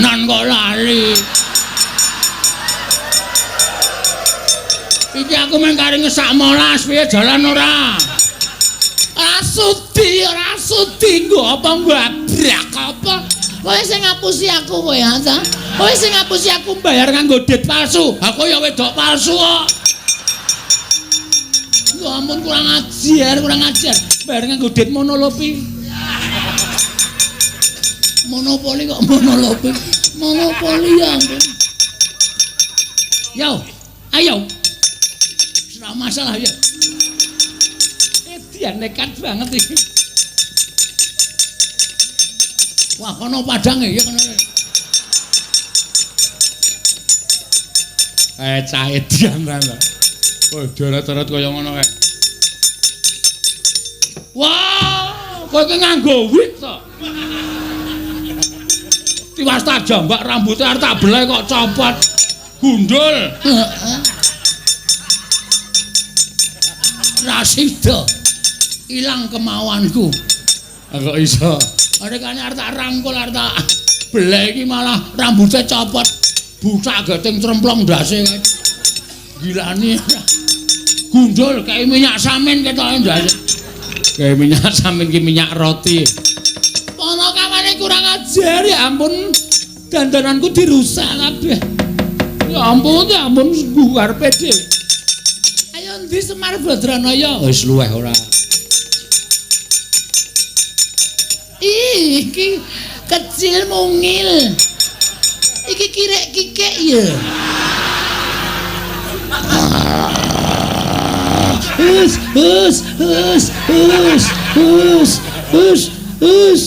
Dandanan kok lali. Iki aku mung kari ngesak molas piye jalan ora? Ora sudi, ora sudi nggo apa ngabrak apa? Kowe sing ngapusi aku kowe ya ta? Kowe sing ngapusi aku bayar nganggo dit palsu. Aku ya wedok palsu kok. Ya ampun kurang ajar, kurang ajar. Bayar nganggo dit monolopi. Monopoli kok monolopi. Monopoli ya ampun. Yo, ayo. Ora masalah ya. Dia nekat banget iki. Wah, kono padange ya kono. Cah edian ta. Oh, darat-darat kaya ngono kae. Wah, kowe iki nganggo wig to. Tiwas tak jambak rambute arep tak belai kok copot. Gundul. Heeh. Rasida. Ilang kemauanku. Kok iso? Arekane arep tak rangkul, arep tak belai iki malah rambute copot. Bucak geting tremplong ndase kae. Gilani. Gundul kae minyak samin ketoke ndase. Kae minyak samin ki minyak roti. Ponokawane kurang ajar ya ampun. Dandananku dirusak kabeh. Ya ampun, ya ampun karepe dhewe. Ayo ndi Semar Badranaya? Wis luweh ora. Iki kecil mungil. Iki kirek-kikek ya. Us us us us us us us.